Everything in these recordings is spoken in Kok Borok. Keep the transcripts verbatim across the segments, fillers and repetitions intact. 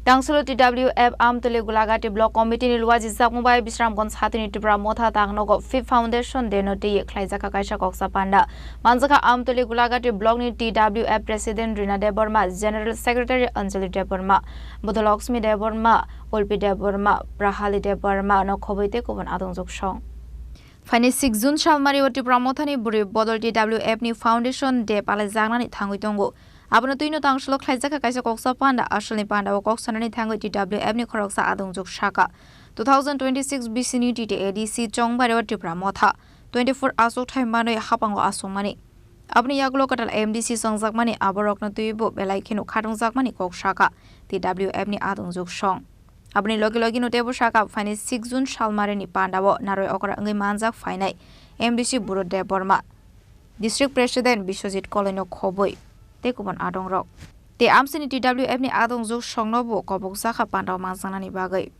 Tangsulo T W F Amtuli Gulagati Block Committee ni luaji jakmung bai Bisramganj hatini Tipra Motha tangnogo Fifth Foundation Day no twi khlaijak kaisa koksa panda. Manjakha Amtuli Gulagati Block ni T W F President Rina Debbarma, General Secretary Anjali Debbarma, Budhalaxmi Debbarma, Ulpi Debbarma, Prahali Debbarma no khoboi tei kubun adongjwk song. Phaini six June salmari o Tipra Mothani bwrwi bodol T W F ni Foundation Day palaijaknani thangwi tongo. Abono twino tangsulo khlaijak kha kaisa koksa panda, asalni panda o kok sanani thangwi T W F ni khoroksa adongjwk saka. Two thousand twenty-six B C ni T T A D C chongbari o Tipra Motha twenty-four aswk thai manwi hapango aswkmani. Aboni yagulo kwtal M D C chongjakmani aborokno twibo belai kheno khatungjakmani kok saka T W F ni adongjwk song. Aboni logi logi no teibo saka phaini six June salmarini pandao naroi okra wngwi manjak phainai M D C Buru Debbarma, District President Biswajit Koloino khoboi tei kubun adongrok. Tei amsini T W F ni adongjwk songno bo kobok jakha pandao manjaknani bagwi.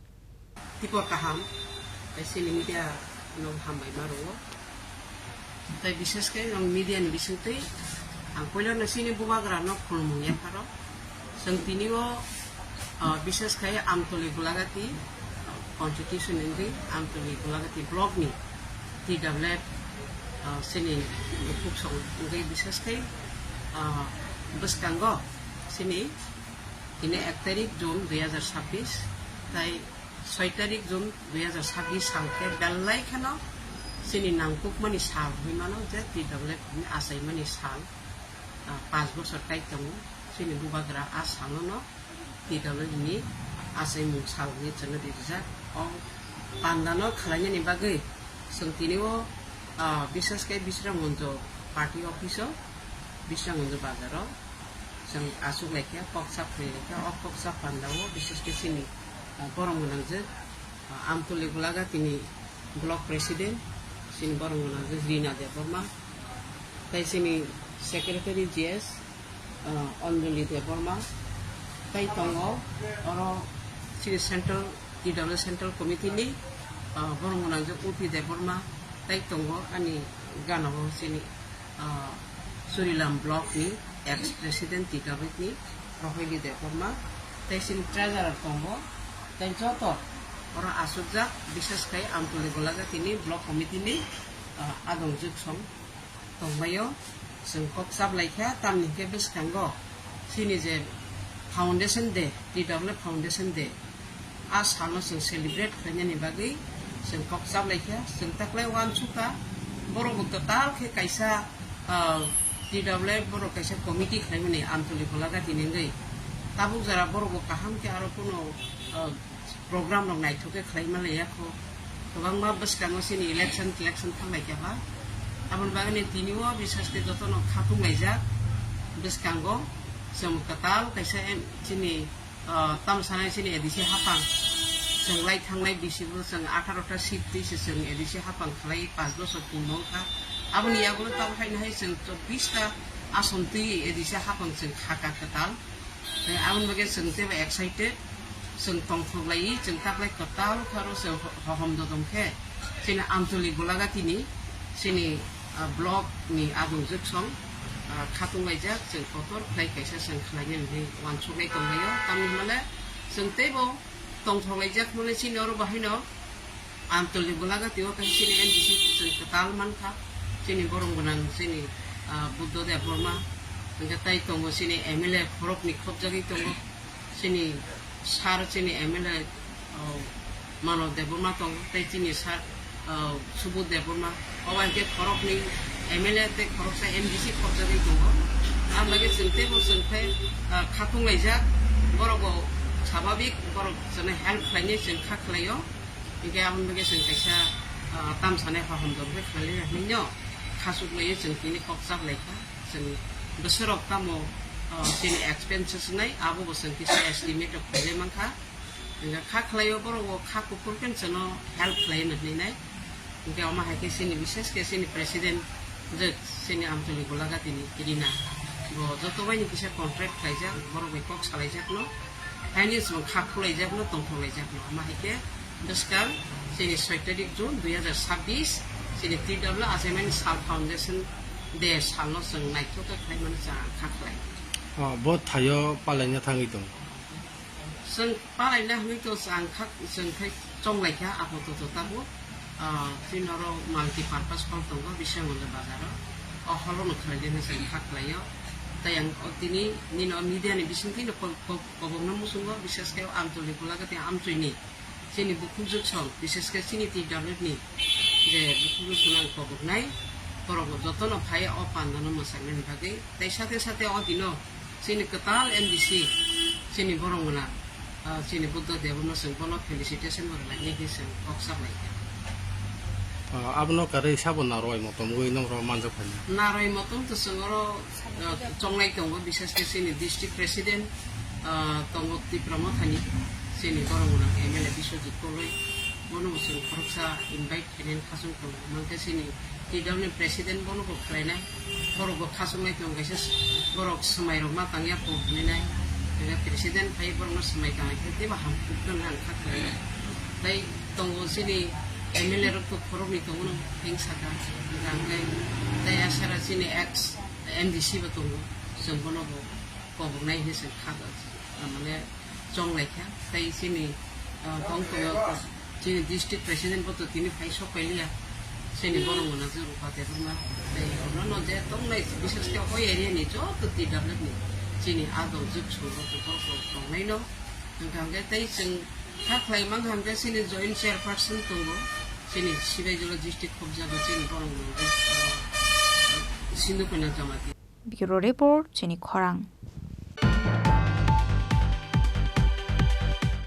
Tipor kaham, kaisa media no hambai ma rwo. Tai bishesh khe nwng media ni bisingtwi ang puila no chini bubagra no khulumung yapharo. Chwng tini o, ah, bishesh khe Amtoli Gulagati, ah, constitution wngwi Amtoli Gulagati block ni T W F, ah, chini bukhuk song wngwi bishesh khe, ah, bwskango chini tini ek tarik June dui hazar sabbish tai soi tarik June dui hazar sabbish sal khe belai kheno chini nangkukmani sal hwnwi mano je T W F ni achaimani sal, ah, panch bochor tai tongo. Chini bubagra a salono T W F ni achaimung sal hwnwi chwngno rijak. O pandano khwlainani bagwi chwng tini o, ah, bishesh khe Bisramganj party office o, Bisramganj bazar o chwng achuk lai khe kok chap phai lai khe o kok chap pandao bishesh khe chini, ah, borok gwnangjwk, ah, Amtoli Gulagati ni block president, chini borok gwnangjwk Rina Debbarma, tei chini secretary G S, ah, Anjali Debbarma, tei tongo oro chini central, T W F central committee ni, ah, borok gwnangjwk Upi Debbarma, tei tongo ani gana o chini ah, Churilam block ni ex president T W F ni Rohili Debbarma, tei chini treasurer tongo, tei joto oro achukjak, bishesh khai Amtoli Gulagati ni block committee ni, ah, adongjwk song tongbaio. Chwng kok chap lai kha, tamni hwnkhe bwskango chini je Foundation Day, T W F Foundation Day, a salno chwng celebrate khlainani bagwi chwng kok chap lai kha. Chwng taklai uansuk kha, borok bo kwtal khe kaisa, ah, T W F borok kaisa committee khlaimani Amtoli Gulagati ni wngwi. Tabuk jora borok bo kaham khe aro kuno, ah, program rok naithok khe khlai man lai ya kho. Kwbangma bwskango chini election telection thang lai kha ba. Aboni bagwi tini o bishesh khe jotono khatung laijak bwskango chwng kwtal kaisa em-, chini Ah, tamo sanai chini A D C hapang. Chwng lai thangnai bisi bo chwng atharo ta seat twi se chwng A D C hapang khlai panch bochor purno wngkha. Aboni yagulo tamo haino hai chwng chobbish ta ason twi A D C hapang chwng kha ka kwtal. Tei aboni bagwi chwng teibo excited. Chwng tongthok lai, chwng taklai kwtal kharo chwng ho-, hohom dodom khe. Chini Amtoli Gulagati ni chini, ah, block ni adongjwk song, ah, khatung laijak, chwng kotor khlai kaisa chwng khlainani hwnwi uansuknai tonglaio. Tamni hwnle chwng teibo tongthok laijak hwnle chini oro bo haino Amtoli Gulagati o kaisa chini M D C chwng kwtal mankha. Chini borok gwnang chini, ah, Buddha Debbarma, hwnkhe tai tongo chini M L A khoroknwi khopjagwi tongo. Chini sir chini M L A, oh, Mano Debbarma tongo, tei chini sir, oh, Subodh Debbarma. Obo hai khe khoroknwi M L A tei khoroksa M D C khopjagwi tongo. Aboni bagwi chwng teibo chwng khe, ah, khatung laijak, borok bo swababik, borok chwngno help khlainai chwng kha khlaio. Hinkhe aboni bagwi chwng kaisa, ah, tamsanai hohom dor khe khlailai hinwi no khachuk laiwi chwng tini kok chap lai kha. Chwng bwswk rok tamo, ah, chini expenses wngnai, abo bo chwng kisa estimate rok khailai mankha. Hwnkhe kha khlaio borok bo kha kuphur khe chwngno help khlai hwnwi nai. Hwnkhe omo hai khe chini bishesh khe chini president je chini Amtoli Gulagati ni Rina bo joto bai ni kisa contract khlaijak, borok bai kok salaijakno. Haini chwng kha khulaijakno, tongthok laijakno. Omo hai khe bwskang chini soi tarik June dui hazar sabbish chini T W achaimani sal Foundation Day salno chwng naithok khe khlai mano chwng kha khlai. Oh, bo thaio palaina thangwi tong. Chwng palaina hwnwi to ang kha, chwng khai chonglai kha, apato to tabuk, ah, chini oro multi purpose hall tongo, Biswanath bazaro. O hall-o no khlai dino chwng kha khlaio. Tai ang o tini nini o media ni bisingtwi no ko-, ko-, kobokno muchungo, bishesh khe o Amcholi Golagati Amchoi ni chini bukhuk jwk song, bishesh khe chini T W F ni je bukhuk jwk song ang koboknai, borok jotono phai o pandano mwsaknani bagwi. Tai sate sate o dino chini kwtal M D C, chini borok mwnang, ah, chini Buddha Debno chwng bono felicitation bo rwlainai khe chwng kok saplaikha. Ah, abono kwrwi sabo narwai motom wi nokro manjak phai. Narwai motom to chwng oro, ah, chongnai tongo, bishesh khe chini district president, ah, tongo Tipra Mothani, chini borok mwnang M L A Biswajit Koloi, bono bo chwng khoroksa invite khainani khasong tongo. Mankhe chini T W F ni president bono bo khlainai, borok bo khasongnai tongo, kaisa borok swmai rok ma tangya kok hinwi nai, hingkhe president phai borokno swmai tangwi khe teibo ham kuk tongna ang kha khlainai. Tai tongo chini M L A rok to khoroknwi tongo no theng saka, hingkhe tei asara chini ex M D C bo tongo, chwng bono bo koboknai hinwi chwng kha, mane chonglai kha. Tai chini, ah, tong tongo, chini district president bo to tini phai sok pailiya, chini borok mwnang jwk Rupa Debbarma. Tai ono no je tongnai, bishesh khe o area ni joto T W F ni chini adong jwk song bo to borok rok tongnai no. Hwnkha hwnkhe tei chwng kha khlai mankha hwnkhe chini joint chairperson tongo, chini Sibaijala district khobjago chini borok mwnang jwk, ah, Sindhu Kanya Jamati. Bureau Report, chini khorang.